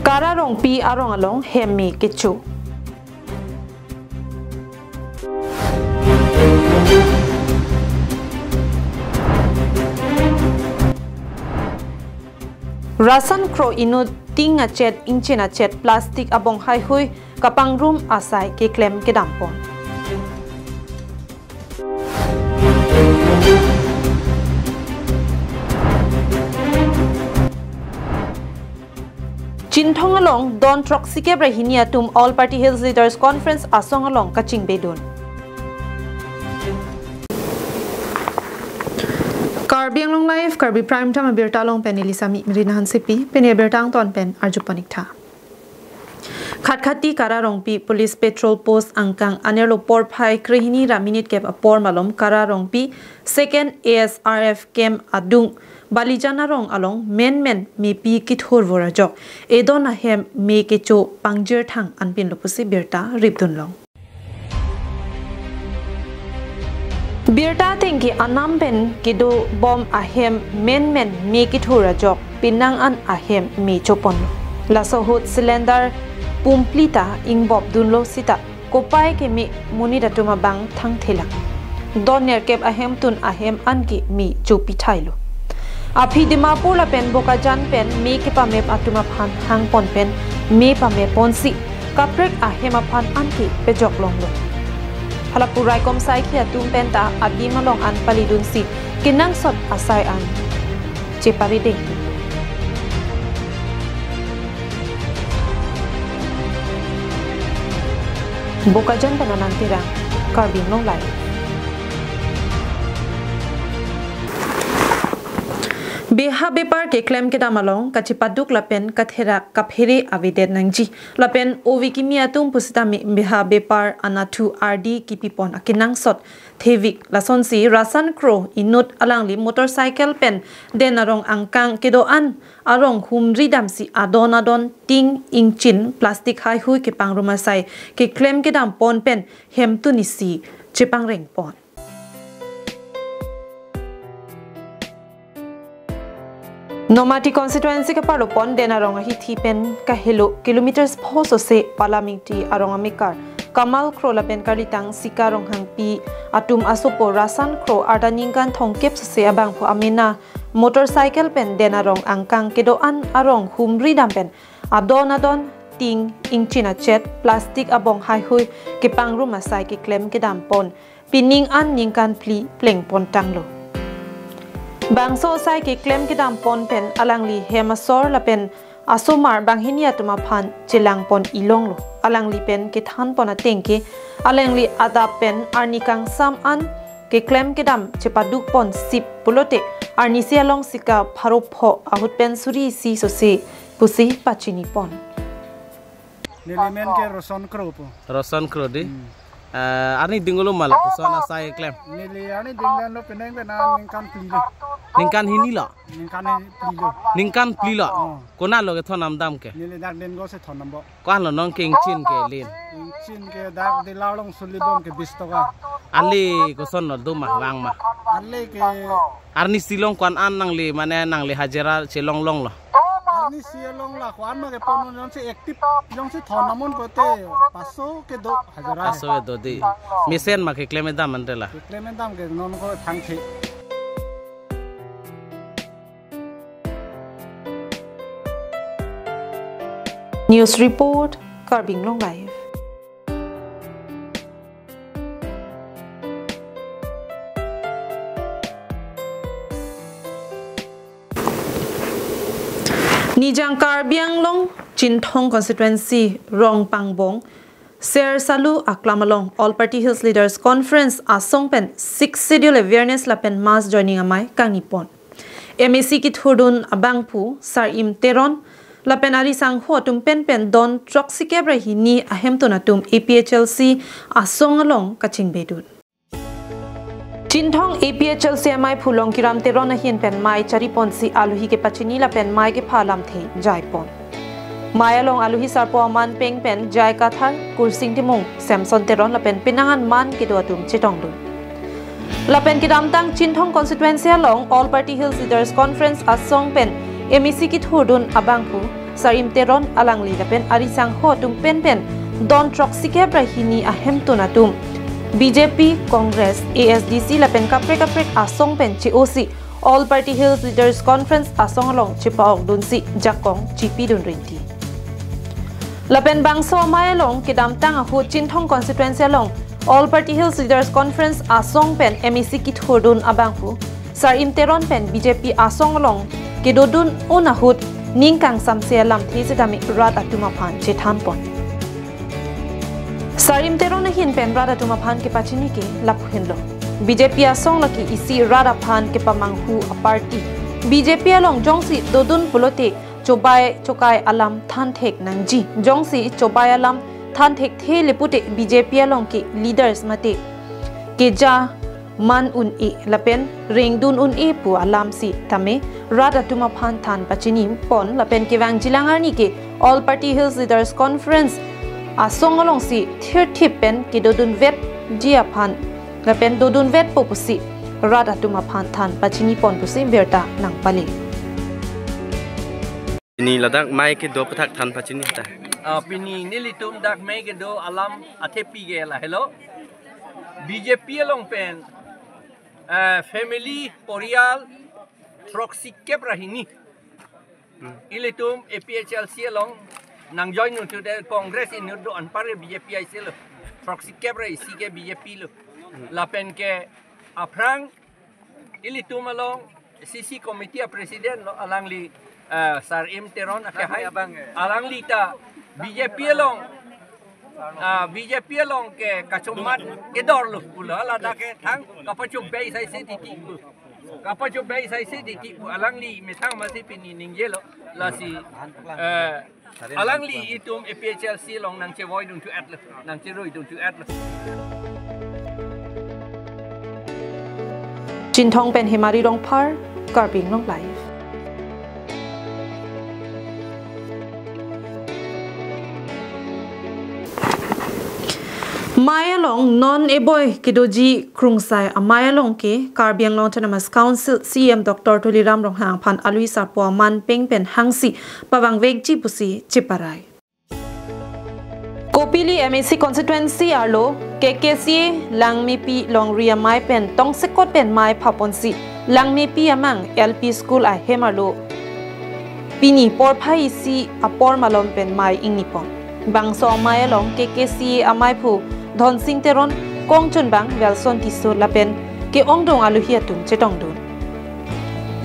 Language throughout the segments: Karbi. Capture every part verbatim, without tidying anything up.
Kara Rongpi arong along hem me kecho. Rasan Kro inut ting achet, ingchin achet plastic abong haihui kapangrum asai keklem kedam pon. Chinthong along don throksi kep ra hini atum All Party Hills Leaders Conference asong along kachingbedun. Karbi Anglong Live, Karbi Prime Time abirta along pen neli Sami Merina Hansepi, pini abirta angton pen arjuponik tha. Khatkhati Kara Rongpi Police Patrol Post angkang anerlo porphai krehini ra minit kep apor malom Kara Rongpi Second A S R F Camp adung Balijan arong along menmen mepi kithur vur ajok edon ahem me kecho pangjir thang anpinlo pusi birta ripdun long. Birta atengke anam pen kedo bom ahem menmen me kithur ajok penang an ahem me choponlo. Laso ahut cylinder pumpli ta ingbop dunlo sita kopai keme monit atum abang thangthe lang. Don nerkep ahemtun ahem anke me chopithailo. Aphi Dimapur lapen Bokajan pen me kepamep atum aphan hangpon pen me pamep ponsi kaprek ahem aphan anke pejok longlo. Hala pu raikom saikhi atum penta adim along an palidunsi kenangsot asai an cheparideng. Bokajan pen Anand Terang, Karbi Anglong Live. Beha bepar keklem kedam along kachepaduk lapen katherak kaphere avedet nangji. Lapen ove kimi atum pusitame beha bepar anathu ardi kipipon akenangsot thevik. Lasonsi Rasan Kro inut alangli motorcycle pen den arong angkang kedo-an arong humri damsi adon adon ting ingchin plastic haihui kepangrum asai keklem kedam pon pen hemtun isi chepangreng pon. Nomati constituency kaparlo pon den arong ahithi pen kahelo kilometers pho sose Palamingti arong amekar Kamal Kro lapen karlitang Sika Ronghangpi atum asopo Rasan Kro arta ningkan thomkep sose abangphu amena motorcycle pen den arong angkang kedo-an arong humri dam pen adon adon ting ingchin achet plastic abong haihui kepangrum asai keklem kedam pon pining an ningkan phli pleng pon tanglo. Bangso asai keklem kedam pon pen alangli hem asor lapen asomar banghini atum aphan chelang pon ilonglo. Alangli pen kethan pon atengke alangli adap pen arni kangsam an keklem kedam chepaduk pon sip pulote arnisi along Sika pharo pho ahut pen suri isi sose pusi pachini pon. Neli men ke Roson Kro po. Roson Kro di. Hmm. Eh, arni dinglo ma lapuson asai klem. Neli arni dinglo penang penang ningkan phli lo. Ningkan hini lo. Ningkan phli lo. Ningkan phli lo. Oh. Konat lo kethon nam dam ke? Neli dak den go si thon nam bo. Ko-an lo nonke ingchin ke lin? Ingchin ke dak di larlong suli bom ke bis toka. Ale koson lo duma vang ma? Ale ke Arnisi along ko-an an nangli mane nangli hajira chelong longlo? Arnisi along la ko-an ma kepon non si active jongsi thon nam un pote paso kedo hajira. Paso kedo di. Mesen ma keklem dam ante la. Keklem dam ke non ko thangthe. News report, Karbi Anglong Live. Nijang Karbi Anglong Chinthong Constituency Rongpangbong Ser Salu Aklam along All Party Hills Leaders Conference asong pen Sixth Schedule Awareness lapen Mass Joining amei kangni pon. M A C kithurdun abangphu Sar-im Teron lapen ari sangho atum penpen don throksi kep ra hini ahemtun atum A P H L C asong along kachingbedun. Chinthong A P H L C amei phu Longkiram Teron ahin pen mei chari ponsi alohi kepachini lapen mei kepha lamthe jai pon. Mei along alohi sarpo aman peng pen Jai Kathar, Kursing Timung, Samson Teron lapen penang an man kedo atum chetongdun. Lapen kedamtang Chinthong constituency along All Party Hills Leaders Conference asong pen M A C kethurdun abangphu Sarim Teron alangli lapen ari sangho atum penpen don throksi kep ra hini ahemtun atum B J P, Congress, A S D C lapen kaprek kaprek asong pen che-osi All Party Hills Leaders Conference asong along chepa-okdunsi jakong chipidun rinti. Lapen bangso amei along kedamtang ahut Chinthong constituency along All Party Hills Leaders Conference asong pen M A C kethurdun abangphu Sarim Teron pen B J P asong along kedodun un ahut ning kangsamse alamthe setame rat atum aphan chethanpon. Sarim Teron ahin pen rat atum aphan kepachini ke lapuhenlo. B J P asong lake isi rat aphan kepamanghu a-party. B J P along jongsi dodun pulote chobai chokai alam thanthek nangji. Jongsi chobai alam thanthekthe le pute B J P along ke leaders mate keja man un-e lapen rengdun un-e pu alam setame rat atum aphan than pachinipon lapen kevangjilang arni ke All Party Hills Leaders Conference asong alongsi thirthip pen kedodunvetji aphan lapen dodunvetpo pusi rat atum aphan than pachinipon pusi birta nangpale. Pini ladak mei kedo aputhak than pachini ta. Ah, pini nelitum dak mei kedo alam athepi ke lahelo. B J P along pen, ah, family, poriyal, throksi kep ra hini. Hmm. Ilitum A P H L C along nang join untu de Congress inut do anpar B J P aisilo. Throksi kep ra isi ke B J P lo. Hmm. Lapen ke aphrang ilitum along C C committee a president lo alangli, eh, Sarim Teron akehai. Alangli ta B J P along, ah, B J P along ke kachomat kedorlo pulo ladak ke thang kapachobei saise titi pu. Kapachobei saise titi pu alangli methang masi pini ningjelo lasi, eh, alangli itum A P H L C along nangchevoiduntu-etlo, nangcheroiduntu-etlo. Chinthong pen Hemari Rongphar, Karbi Anglong Live. Mei along non eboi kedoji Krungsai amei along ke Karbi Anglong Autonomous Council C E M Doctor Tuliram Ronghang aphan alui sarpo aman peng pen hangsi pavangvekji pusi cheparai. Kopili M A C constituency arlo K K C A Langmepi longri amei pen tongsekot pen mei phaponsi Langmepi amang L P school ahem arlo pini porphai isi apor malom pen mei ingnipon. Bangso amei along K K C A ameiphu Dhonsing Teron, kongchunbang Welson Tisso lapen ke-ongdung aluhi atum chetongdun.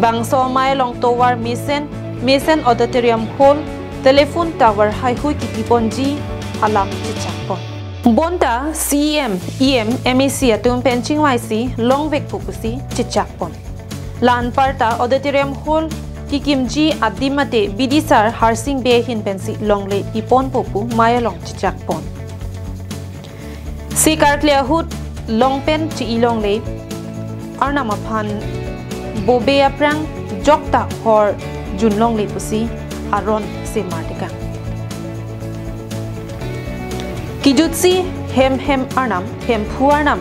Bangso amei along tovar mesen, mesen auditorium hall, telephone tower haihui kipiponji alam chechakpon. Bonta C E M, E M, M A C atum pen chingvaisi longvekpo pusi chechakpon. La-anparta auditorium hall kikimji adim mate bidisar Harsing Bey ahin pensi longle piponpo pu mei along chechakpon. Sekarkle ahut longpen chi-i longle Arnam aphan bobe aphrang jokta horjun longle pusi aron semar tekang. Kijutsi hem hem Arnam, Hemphu Arnam,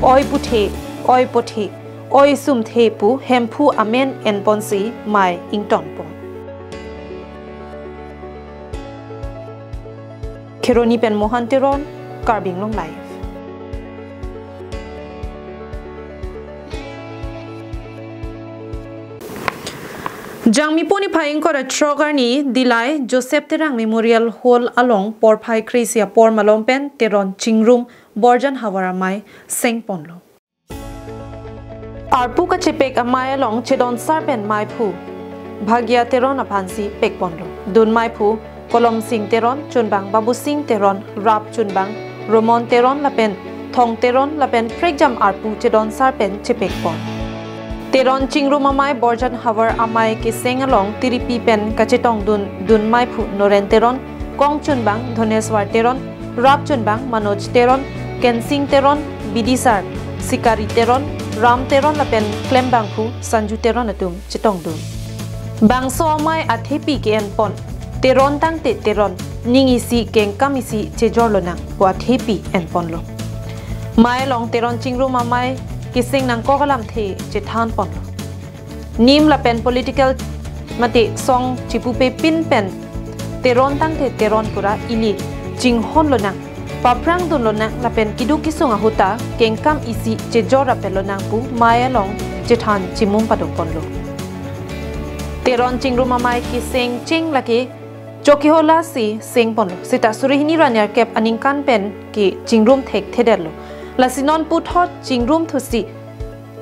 oi puthe, oi pothe, oi sumthe pu Hemphu amen enponsi mei ingtonpon. Kheroni pen Mohan Teron, Karbi Anglong Live. Jangmi puni phai ingkoi ra throk arni Dillai Joseph Terang Memorial Hall along porphai kre-isi apor malom pen Teron Chingrum Borjan Havar amei sengponlo. Arpu kachepek amei along chedonsar pen meiphu Bhagya Teron aphansi pekponlo. Dun meiphu Kolom Sing Teron, chunbang Babu Sing Teron, rap chunbang Romon Teron lapen Thong Teron lapen prekjam arpu chedonsar pen chepekpon. Teron Chingrum amei Borjan Havar amei keseng along tiripi pen kachetongdun dun meiphu Noren Teron, kong chunbang Dhoneswar Teron, rap chunbang Manoj Teron, Kensing Teron, bidisar Sikari Teron, Ram Teron lapen klembangphu Sanju Teron atum chetongdun. Bangso amei athepi ke-enpon, Teron tangte Teron, ning isi kengkam isi chejorlonang pu athepi enponlo. Mei along Teron Chingrum amei keseng nangkok alamthe chethan ponlo. Nim lapen political mate song chipupe pin pen Teron tangte Teron pura ili chinghon lonang, paphrang dun lonang lapen keduk kesung ahut ta kengkam isi chejor apet lonang pu mei along chethan chimum pado ponlo. Teron Chingrum Amei keseng cheng lake chokihola si seng ponlo. Seta suri hini ra nerkep aningkan pen ke chingrum thekthedetlo. Lasi non puthot chingrum thusi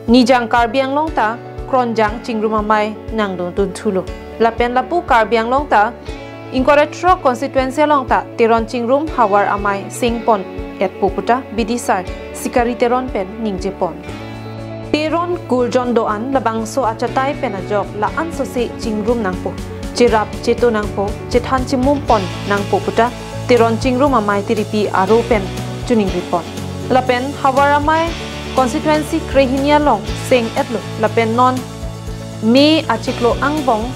Nijang Karbi Anglong ta Kronjang Chingrum Amei nangdun dunthulo. Lapen lapu Karbi Anglong ta ingkoi ra throk constituency along ta Teron Chingrum Havar Amei seng pon etpo puta bidisar Sikari Teron pen ningje pon. Teron kurjon do-an labangso achatai pen ajok la-an sose chingrum nangpo, cherap cheto nangpo, chethan chimum pon nangpo puta Teron Chingrum Amei tiripi aro pen choningri pon. Lapen Havar Amei constituency krehini along seng etlo lapen non May achiklo angbong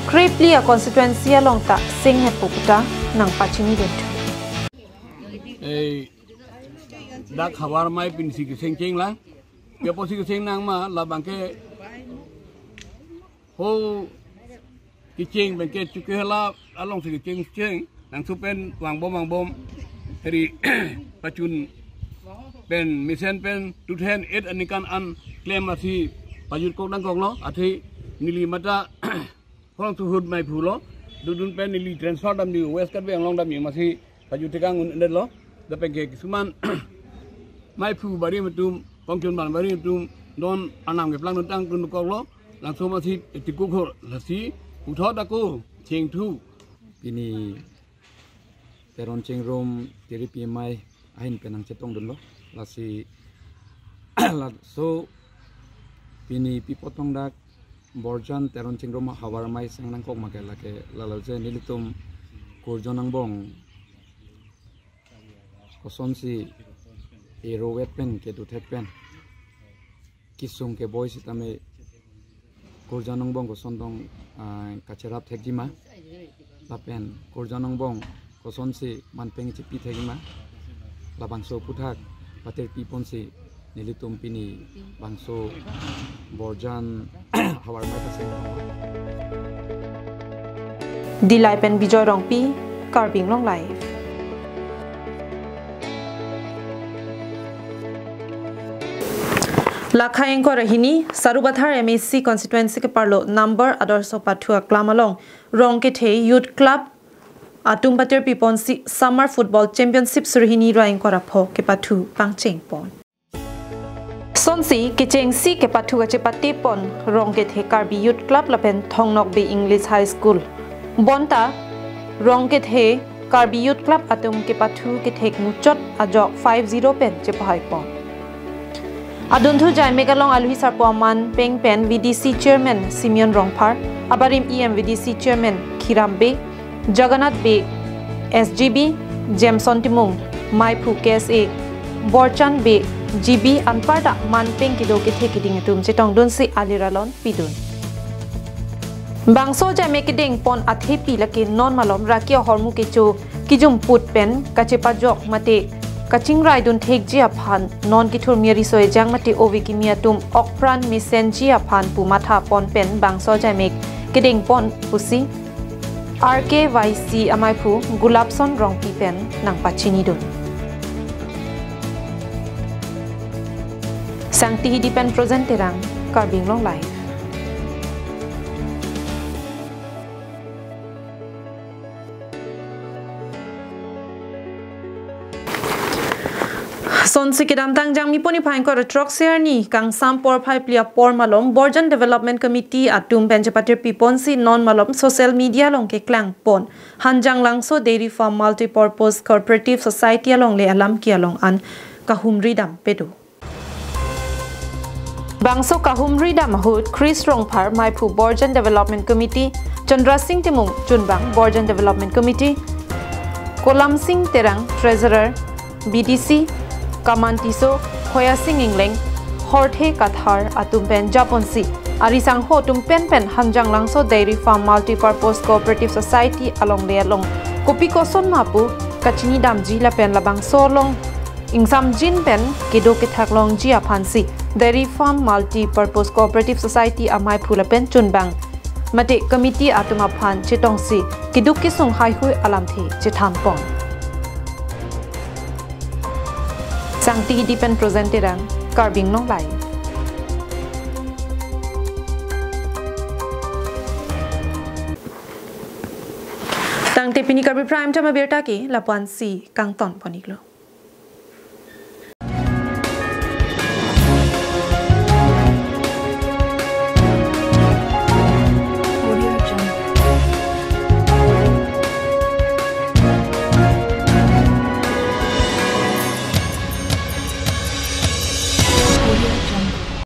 krephli a constituency along ta seng etpo puta nangpachini dunthu. Eh, dak Havar Amei pensi keseng cheng lang. Kepo si keseng nang ma labang ke ho kecheng pen ke chokihola along si kecheng cheng nang su pen vangbom vangbom heri pachun pen mesen pen two thousand eight aningkan an klem asi pajut kok nangkoklo, athe neli mata Khorang Suhut Meiphu lo, dudun pen neli transfer damji West Karbi Anglong damji masi kajut tekang un-edetlo. Lapen ke kisuman Meiphu bari atum, kongchon ban bari atum, non anam keplang non tang kun koklo, langsung masi tikuk hor, lasi puthot ako chengthu. Pini Teron Chingrum tiripi amei ahin pen nangchetong dunlo. Lasi laso pini pi apot tong dak Borjan Teron Chingrum Havar Amei seng nangkok ma ke lake lalalje nelitum kurjon angbong kosonsi ero vet pen kedo thek pen kesung keboi sitame kurjon angbong koson tong, ah, kacherap thekji ma lapen kurjon angbong kosonsi manpeng chipi thekji ma, labangso aphuthak patir pi ponsi nelitum pini bangso Borjan Havar Amei ta seng. Dillai pen Bijoy Rongpi, Karbi Anglong Live. Lakha ingkoi ra hini, Sarupathar M A C constituency keparlo number Adorsho Pathu aklam along Rongkethe Youth Club atum patir pi ponsi Summer Football Championship suri hini ra ingkoi ra pho kepathu pangcheng pon. Sonsi kechengsi kepathu kachepate pon Rongkethe Karbi Youth Club lapen Thongnokbe English High School. Bonta Rongkethe Karbi Youth Club atum kepathu kethek muchot ajok five zero pen chepahai pon. Adunthu jaimek along aluhi sarpo aman peng pen V D C Chairman Simeon Rongphar, abarim E M V D C Chairman Khiram Bey, Jagannath Bey, S G B, Jameson Timung, Meiphu K S A, Borchan Bey, G B anparta man peng kedo kethe keding atum chetongdunsi aliralon pidun. Bangso jaimek kedeng pon athepi lake non malom raki ahormu kecho kijumput pen kachepajok mate kachingraidun thekji aphan non kethurmi ariso ejang mate ove kimi atum okpran mesenji aphan pu matha pon pen bangso jaimek kedeng pon pusi R K Y C amaiphu Gulapson Rongpi pen nangpachinidun. Sangti Hidi pen Projen Terang, Karbi Anglong Live. Sonsi kedamtang Jangmi puni phai ingkoi ra throksi arni kangsam porphai phli apor malom Borjan Development Committee atum pen chepatir pi ponsi non malom social media along keklang pon Hanjanglangso Dairy Farm Multipurpose Cooperative Society alongle alam ke along an kahumri dam pedo. Bangso kahumri dam ahut Chris Rongphar, maiphu Borjan Development Committee, Chandra Singh Timung, chunbang Borjan Development Committee, Kolam Singh Terang, Treasurer, B D C, Kaman Tisso, Khoya Singh Ingleng, Horthe Kathar atum pen japonsi arisangho atum pen pen Hanjanglangso Dairy Farm Multipurpose Cooperative Society alongle along kopi koson ma pu kachini damji lapen labangso along ingsamjin pen kedo kethak longji aphansi Dairy Farm Multi Purpose Cooperative Society amaiphu lapen chunbang mate committee atum aphan chetongsi keduk kesung haihui alamthe chethanpon. Sangti Hidi pen Projen Terang, Karbi Anglong Live. Tangte pini Karbi Prime Time abirta ke lapu-ansi kangtonpon-iklo.